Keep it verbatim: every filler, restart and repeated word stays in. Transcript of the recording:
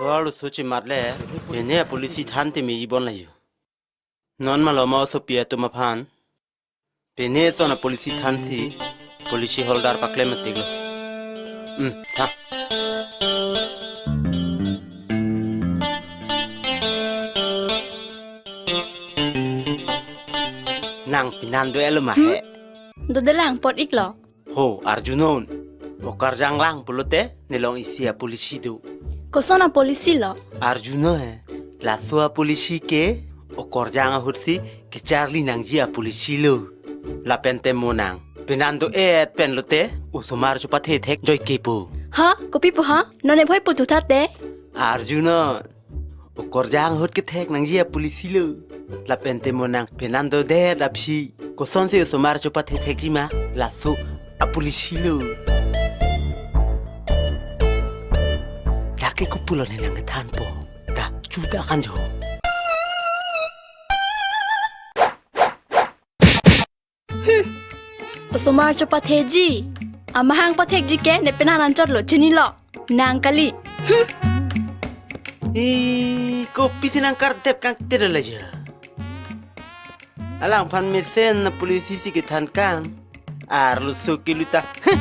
Kor luso chimat le, pine policy than te meji bon layo. Non maloma osopi atum aphan, pine son a policy thansi, policy holder paklem atik lo. Hmm, tha. Nang pinan do-et lo ma he? Dodelang, apot iklo. Ho, arjunon. Okarjang lang pulote, nelong isi a policy do. Koson a policy lo? Arjuno he. Laso a policy ke, okarjang ahutsi, kecharli nangji a policy lo. Lapen te mo nang. Pinan do-et pen lote, osomar chopathe thek joi kepo. Ha? Kopi pu ha? Non e bhoi pu tu tha te? Arjuno. Okarjang ahut kethek nangji a policy lo. Lapen te mo nang pinan dodet aphi. Kosonsi osomar chopathe thekji ma, laso a policy lo. Lake kopulo ne nang kethanpo. Ta, chuta kanjo. Hmm. Osomar chopatheji. Amahang pathekji ke ne pinan anchot lo, chinilo. Nang kali. Hmm. I, kopisi nang kardep kangtir laja. Alangphan mesen a policy si kethan kang. Arloso kelut ta. Huh.